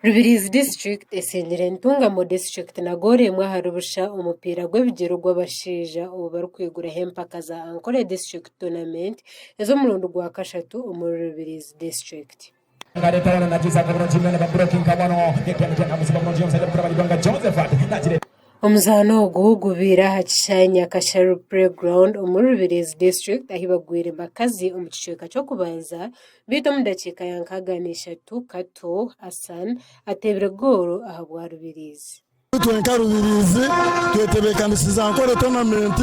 Rubirizi disiturikiti esingire Ntungamo disiturikiti na goolo emwe ahari busha omupiira gw'ebigyere ogw'abashaija obu barikwiguraho empaka za Ankole District Tournament ez'omurundi gwa kashatu omuri Rubirizi disiturikiti. Omuzaano ogu gubaire aha kishaayi Nyakasharu Playground omuri Rubirizi District ahi bagwire Makazi omu kicweka ky'okubanza beitu omu dakiika ya 63 Kato Hassan ateebire goolo ahabwa Rubirizi. Itwe nka Rubirizi twetebeekanisize Ankole Tournament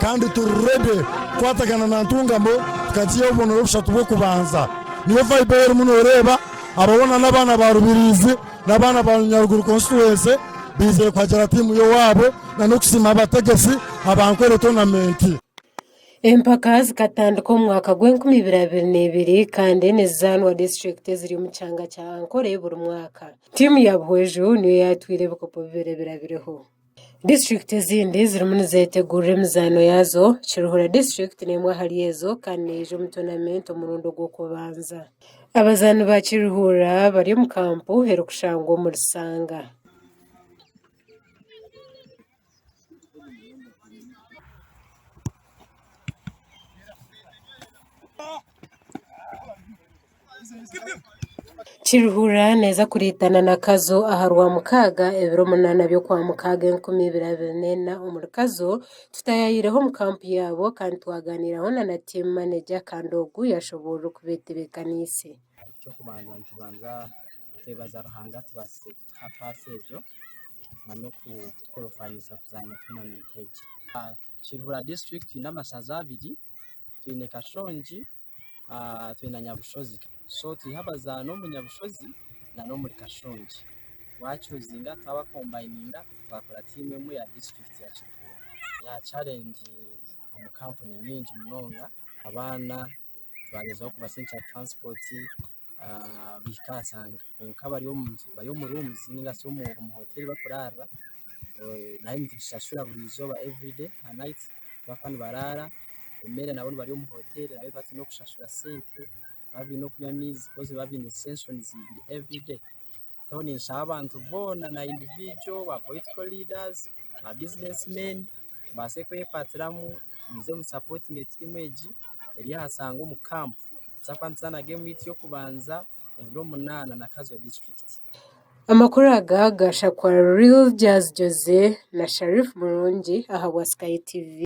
kandi turi ready kukwatagana na Ntungamo tukagiihaho obubonero bushatu bw'okubanza. Niyo vibe ei orimu nooreeba, aba boona n'abaana ba Rubirizi n'abaana ba Nyaruguru constituency baizire kuhagira tiimu y'owaabo n'okusiima abategesi aba Ankole Tournament. Empaka zikatandika omu mwaka gw'enkumi ibiri 22 kandi nizizaanwa disiturikiti eziri omu kyanga kya Ankole buri mwaka. Tiimu ya Buhweju niyo yaatwire ebikopo bibiri ebirabireho. Disiturikiti ezindi zirimu nizeetegurira emizaano yaazo, Kiruhura disiturikiti n'emwe ahari ezo kandi neija omu toonamenti omurundi ogw'okubanza. Abazaani ba Kiruhura bari omu kampu erikushangwa omuri Sanga. Kiruhura neeza kuriitana na Kazo aha Rwamukaaga ebiro munaana by'Okwamukaaga 2024 omuri Kazo. Tutaayayireho omu kampu yaabo kandi twaganiiraho na na tiimu maneja kandi ogu yashoboorora oku beetebeekaniise. Eky'okubanza nitubanza twebaza Ruhanga atubaasize kutuha paasi egyo n'okutukorofayinisa kuzaana toonamenti egi. Kiruhura disiturikiti twine amashaza abiri, twine Kashongi twine na Nyabushozi. So twiine abazaani omu Nyabushozi n'omuri Kashongi. Twakyuzinga twabakombayininga twakora tiimu emwe ya disiturikiti ya Kiruhura. Charengi omu kampuni nyingi munonga, abaana twagyezaho kubasindikira taransipoti bahika aha sanga kwonka bari omu rooms ninga shi omu hoteeri barikuraara nayo nitugishashura buri izooba everyday na night bakuba nibaraara, emere nabo nibari omu hoteeri nayo nituba twine kushashura sente, baba baine okunywa amaizi ahakuba nibaba baine sessions ibiri everyday. So ninshaba abantu boona na individual, ba political leaders, ba business men mubaase kwekwatiramu mwije musapotinge tiimu egi eri aha Sanga omu camp. Nituza kuba nituzaana geemu yaitu y'okubanza ebiro munaana na Kazo disiturikiti. Amakuru aga gashakwa Real Jazz Jose na Sharif Murungi ahabwa Sky TV.